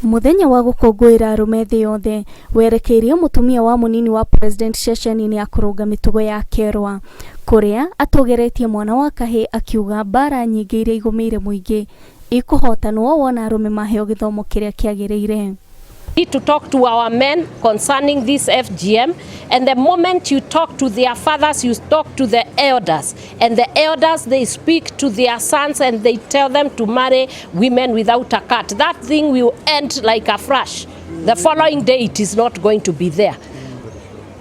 Mũthenya wa gũkũngũĩra arũme thĩ yothe werekeirio mũtumia wa mũnini wa president ceceni-inĩ ya kũrũnga mĩtugo ya Kerwa kũrĩa atũgeretie mwana wa kahĩĩ akiuga mbara nyingĩ iria igũmĩire mũingĩ ikũhotanwo wona arũme maheo gĩthomo kĩrĩa kĩagĩrĩire. Need to talk to our men concerning this FGM, and the moment you talk to their fathers, you talk to the elders, and the elders, they speak to their sons and they tell them to marry women without a cut. That thing will end like a flash. The following day it is not going to be there,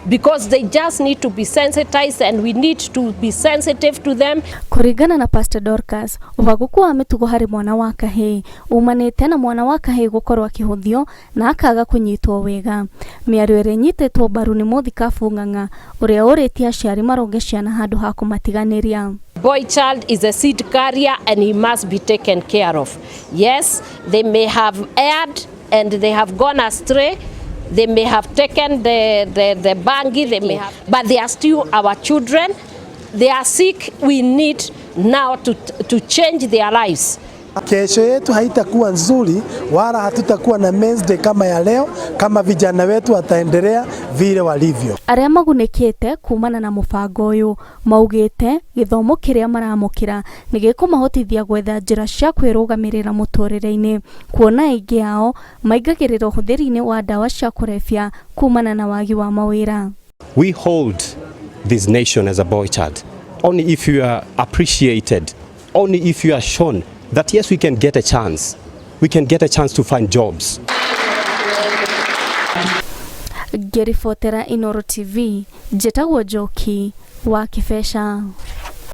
because they just need to be sensitized and we need to be sensitive to them. Kũringana na Pastor Dorcas, ũhagũku wa mĩtugo harĩ mwana wa kahĩĩ umanĩte na mwana wa kahĩĩ gũkorwo akĩhũthio na akaga kũnyitwo wega. Mĩario ĩrĩa ĩnyitĩtwo mbaru nĩ mũthikabu Ng'ang'a ũrĩa ũrĩtie aciari maronge ciana handũ ha kũmatiganĩria. Boy child is a seed carrier and he must be taken care of. Yes, they may have erred and they have gone astray. They may have taken the bangi, they may have, but they are still our children. They are sick. We need now to change their lives. Kesho yetu haitakuwa nzuri wala hatutakuwa na Men's Day kama ya leo, kama vijana wetu wataendelea vile walivyo. Arĩa magunĩkĩte kumana na mũbango ũyũ maugĩte gĩthomo kĩrĩa maramũkĩra nĩ gĩkũmahotithia gwetha njĩra cia kwĩrũgamĩrĩra mũtũrĩre-inĩ, kuona aingĩ ao maingagĩrĩra ũhũthĩri-inĩ wa ndawa cia kũrebia kumana na wagi wa mawĩra. We hold this nation as a boy child only if you are appreciated, only if you are shown that yes, we can get a chance. We can get a chance to find jobs. Ngĩribotera Inooro TV, njĩtagwo Njoki wa Kĩbeca.